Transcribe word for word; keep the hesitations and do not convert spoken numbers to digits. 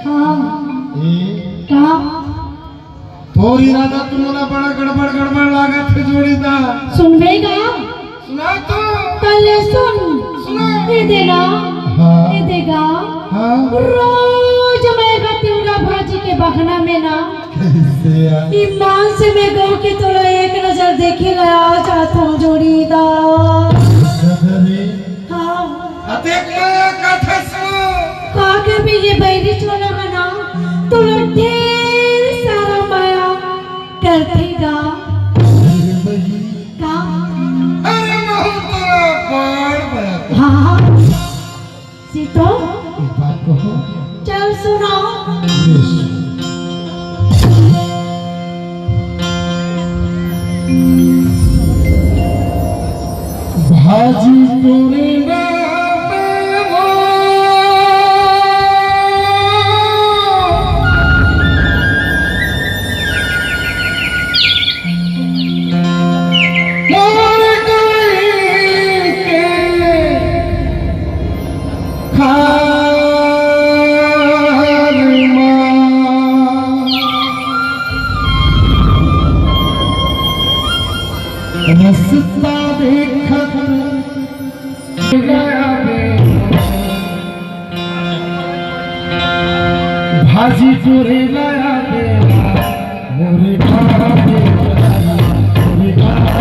हाँ। ए? का? तोर इरादा तो मोला बड़ा गड़बड़ गड़बड़ लागत हे जोड़ीदार। सुनबे गा? सुना तो। तले सुन। सुना। ए दे ना। हाँ। ए दे गा। हाँ। रोज मैं गा तिवरा भाजी के बहाना में ना कैसे यार? ईमान से मैं गऊ के तोला एक नजर देखे ला आ जात हूँ जोड़ीदार। हाँ। अतेक मया कथस वो। का करबे ये बहिरी चोला मन ना, तोला ढेर सारा मया करथे गा। अरे बहिरी। का? अरे महू तोला बड़ मया कर। हाँ, हाँ। सीतो। एक बात कहूँ। चल सुनाओ। बेश। भाजी टोरे ना मोर गई के खार मा। रस्ता देखत भाजी टोरे लाया दे, मोरे खाए, मोरे खाए।